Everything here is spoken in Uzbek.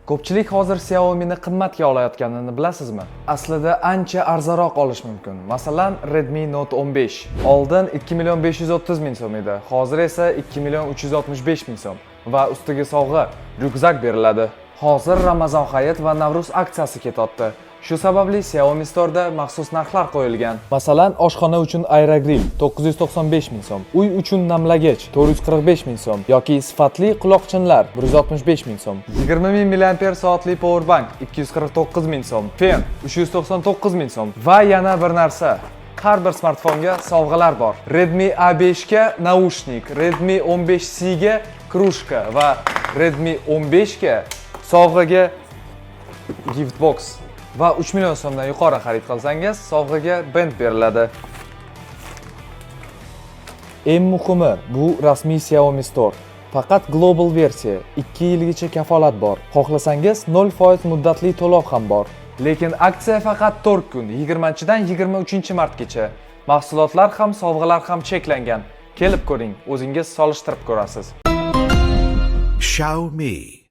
Ko'pchilik hozir Xiaomi'ni qimmatga olayotganini bilasizmi? Aslida ancha arzonroq olish mumkin. Masalan, Redmi Note 15. Oldin 2 million 530 ming so'm edi. Hozir esa 2 million 365 ming so'm va ustiga sovg'a ryukzak beriladi. Hozir Ramazon hayit va Navruz aksiyasi ketyapti. Shu sababli Xiaomi Store'da maxsus narxlar qo'yilgan. Masalan, oshxona uchun aerogrill 995 ming so'm, uy uchun namlagich 445 ming so'm yoki sifatli quloqchinlar 165 ming so'm. 20 ming milliamper soatli power bank 249 ming so'm, fen 399 ming so'm va yana bir narsa. Har bir smartfonga sovg'alar bor. Redmi A5 ga наушник, Redmi 15C ga кружка va Redmi 15 ga sovg'aga gift box va 3 million so'mdan yuqori xarid qilsangiz, sovg'aga bend beriladi. Eng muhimi, bu rasmiy Xiaomi Store. Faqat global versiya, 2 yilgacha kafolat bor. Xohlasangiz 0% muddatli to'lov ham bor. Lekin aksiya faqat 4 kun, 20-dan 23 martgacha. Mahsulotlar ham, sovg'alar ham cheklangan. Kelib ko'ring, o'zingiz solishtirib ko'rasiz. Xiaomi.